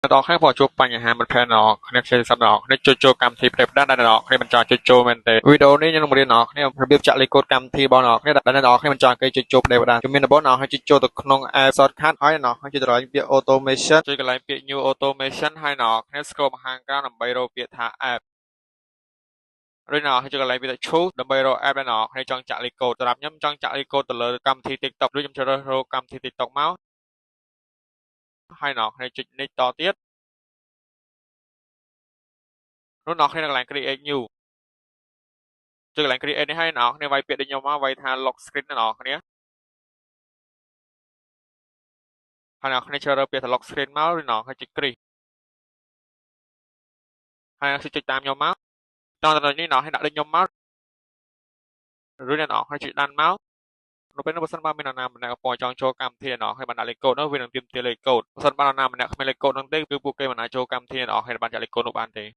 អ្នកនរគ្នាបើជួបបញ្ហាមិត្តភក្តិអ្នកនរគ្នាខ្ចីទូរស័ព្ទអ្នកនរគ្នាចុចចូលកម្មវិធីផ្ដេសផ្ដាសដែលអ្នកនរគ្នាមិនចង់ចុចចូលមែនទេវីដេអូនេះខ្ញុំនឹងបង្រៀនអ្នកនរគ្នារបៀបចាក់លេខកូដកម្មវិធីរបស់អ្នកនរគ្នាដែលអ្នកនរគ្នាមិនចង់គេចុចចូលផ្ដេសផ្ដាសជំហានដំបូងអ្នកនរគ្នាចុចចូលទៅក្នុង app shortcut ហើយអ្នកនរគ្នាចុចទៅកន្លែងពាក្យ automation ចុចកន្លែងពាក្យ new automation ហើយអ្នកនរគ្នា scroll មកខាងក្រោមដើម្បីរកពាក្យថា app រួចអ្នកនរគ្នាចុចកន្លែងពាក្យថា choose ដើម្បីរក app ដែលអ្នកនរគ្នាចង់ចាក់លេខកូដសម្រាប់ខ្ញុំចង់ចាក់លេខកូដទៅលើកម្មវិធី TikTok រួចខ្ញុំជ្រើសរើសរកកម្មវិធី TikTok មកហើយអ្នកនរគ្នាចុច next តទៀតនោះអ្នកនរគ្នានៅកន្លែង create new ចុចកន្លែង create នេះហើយអ្នកនរគ្នាវាយពាក្យដូចខ្ញុំមកវាយថា lock screen អ្នកនរគ្នាហើយអ្នកនរគ្នាជ្រើសរើសពាក្យថា lock screen មកឬអ្នកនរគ្នាចុច create ហើយអ្នកចុចតាមខ្ញុំមកតោះដល់នេះអ្នកនរគ្នាដាក់ដូចខ្ញុំមកឬអ្នកនរគ្នាចុចដានមកនៅពេលនោះបើសិនបើមាននរណាម្នាក់កំពុងចង់ចូលកម្មវិធីអ្នកនរគ្នាបានដាក់លេខកូដនោះវានឹងទាមទារលេខកូដបើសិនបើនរណាម្នាក់គ្មានលេខកូដនោះទេគឺពួកគេមិនអាចចូលកម្មវិធីអ្នកនរគ្នាបានចាក់លេខកូដនោះបានទេ។